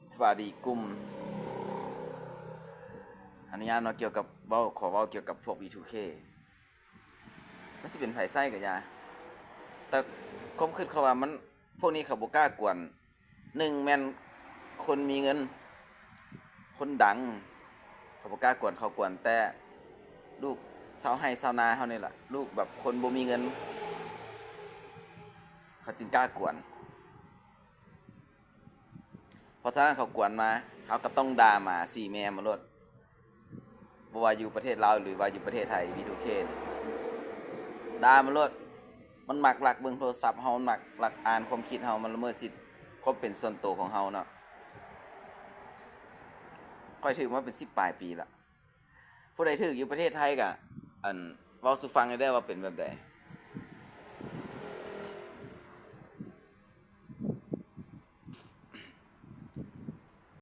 ສະບາຍດີກຸ່ມ ອະນຸຍາດເນາະ ກ່ຽວກັບເວົ້າ ຂໍເວົ້າກ່ຽວກັບພວກ ວີທູເຄ ມັນຊິເປັນໃຜໃຊ້ກໍຢ່າ ແຕ່ຄວາມຄິດເຂົາວ່າມັນ ພວກນີ້ເຂົາບໍ່ກ້າກວນ ໜຶ່ງແມ່ນຄົນມີເງິນ ຄົນດັງ ເຂົາບໍ່ກ້າກວນ ເຂົາກວນແຕ່ລູກຊາວໄຮ່ຊາວນາເຮົານີ້ລະ ລູກແບບຄົນບໍ່ມີເງິນ ເຂົາຈຶ່ງກ້າກວນ. ເພາະສະນັ້ນເຂົາກວນມາ ເຮົາກໍຕ້ອງດ່າໝາສີ່ແມ່ມັນໂລດ ບໍ່ວ່າຢູ່ປະເທດລາວ ຫຼືວ່າຢູ່ປະເທດໄທ ວີທູເຄ ດ່າມັນໂລດ ມັນມັກລັກເບິ່ງໂທລະສັບເຮົາ ມັນມັກລັກອ່ານຄວາມຄິດເຮົາ ມັນລະເມີດສິດຄວາມເປັນສ່ວນໂຕຂອງເຮົາເນາະ. ຂ້ອຍຖືກມາເປັນສິບປາຍປີລະ ຜູ້ໃດຖືກຢູ່ປະເທດໄທກະ ອັນ ເວົ້າສູ່ຟັງແດ່ເດີວ່າເປັນແບບໃດ?